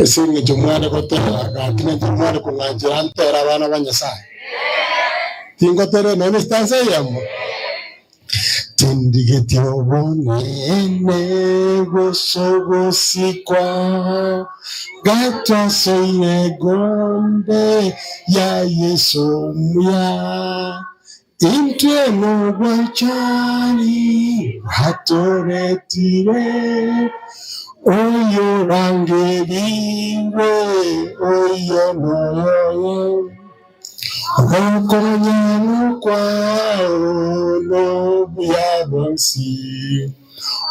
Ase eng'encho mware gotera gaki nainche mware kong'anchera ntere abana ba Nyasae. Tingotera nonya ne estanza eyemo. Tindigeti obonene gose ogosikwa, gatwasoire egombe ya Yeso omuya. Intwe nobwanchani bwatoretire, oyorangerigwe oyo noyoye. Ogokonyana kwao nobuya bwonsi,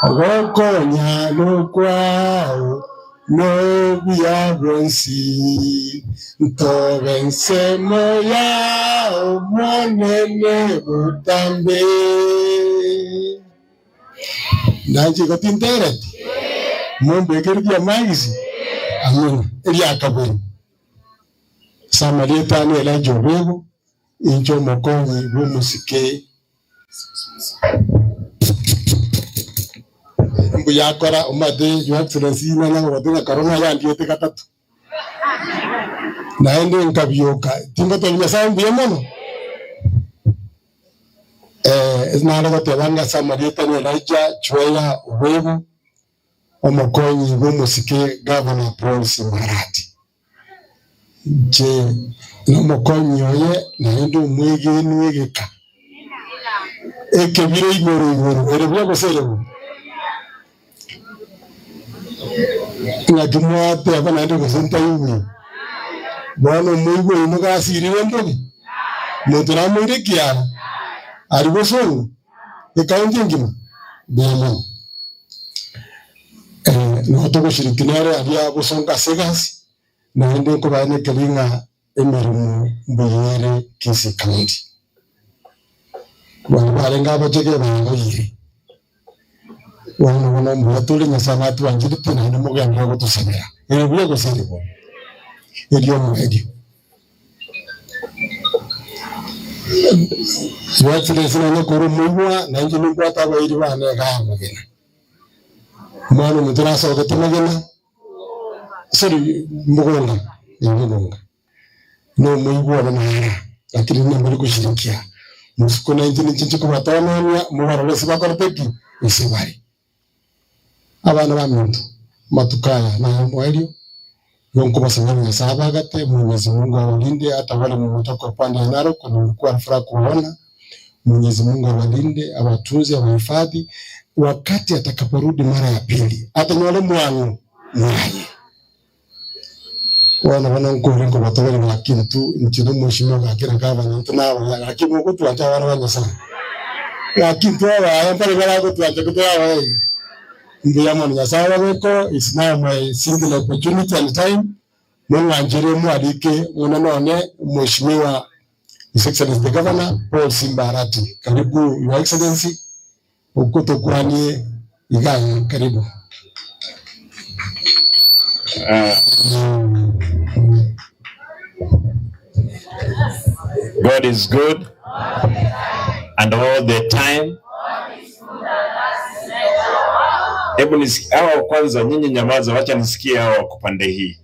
ogokonyana kwao nobuya bwonsi, ntobe ensemo yao Omonene botambe. Nanche igo tintereti? Mombekere amagisi? Amina. Eria kabere. Ase amarieta ane Elijah Obego, inche omokonyi bw'omosike mbuya akora omanyete Your Excellency nanye gogotebi ng'a korona yandiete gatato, naende nkabioka, tingotebia Nyasaye mbuya mono? Nare goteba ng'a ase amarieta ane Elijah Chweya Obego, omokonyi bw'omosike Governor Paul Simbarati. Inche nomokonyi oye, naende omwegenu egeka ekebire igoro igoro, ere buya gose ere bobe? Ng'aki mwateba naende gose ntaigwe? Bono omoigwa oino gasirire mbobe? Monto namoire ekiara aria bosongo, ekaunti engima? Mbuya mono. Nigo togoshiriki nere aria gosonga ase egasi, naende nkobaenekeria ng'a emeremo mbuya ere Kisii County. Baria barenge abachege baroire. Bono bono mbuya tore, Nyasae natwancherete naende mogenderere gotosabera. Ere buya gose ere bobe? Erio omoerio. Your Excellency nonye kore omoigwa, nainche nimbwate abairi bane igaa amagena. Omwana omonto nasogete magena, sorry mogonga, eh mogonga. Na omoigwa one nara, lakini namare goshirikia mosiko nainche ninche nche kobatononia mobarore ase bakorete ki? Ase bare. Abana baminto, amatuko aya naye omoerio, igo nkobasaba Nyasae abagate, Mwenyezi Mungu awalinde hata wale mmetoka upande ya Narok nilikuwa na furaha kuwaona. Mwenyezi Mungu awalinde, awatunze, awahifadhi wakati atakaporudi mara ya pili atanyore mwang'o mwaye. Bono bono nkore nkobatobera gaki intwe inche na omweshimiwa gaki na gavana intwe nabaya gaki mogotwancha abana ba Nyasaye. Gaki intwe abaya mpare baragotwancha ko tore abaya iga. Mbuya mono Nyasaye ababeko is now my single opportunity and time mong'anchere mwarike buna none mweshimiwa His Excellency the Governor Paul Simba Arati. Karibu Your Excellency, okwo tokwanie iga aye karibu. God is good and all the time. Hebu nisikie hawa kwanza, nyinyi nyamaza, wacha nisikie hawa wako pande hii.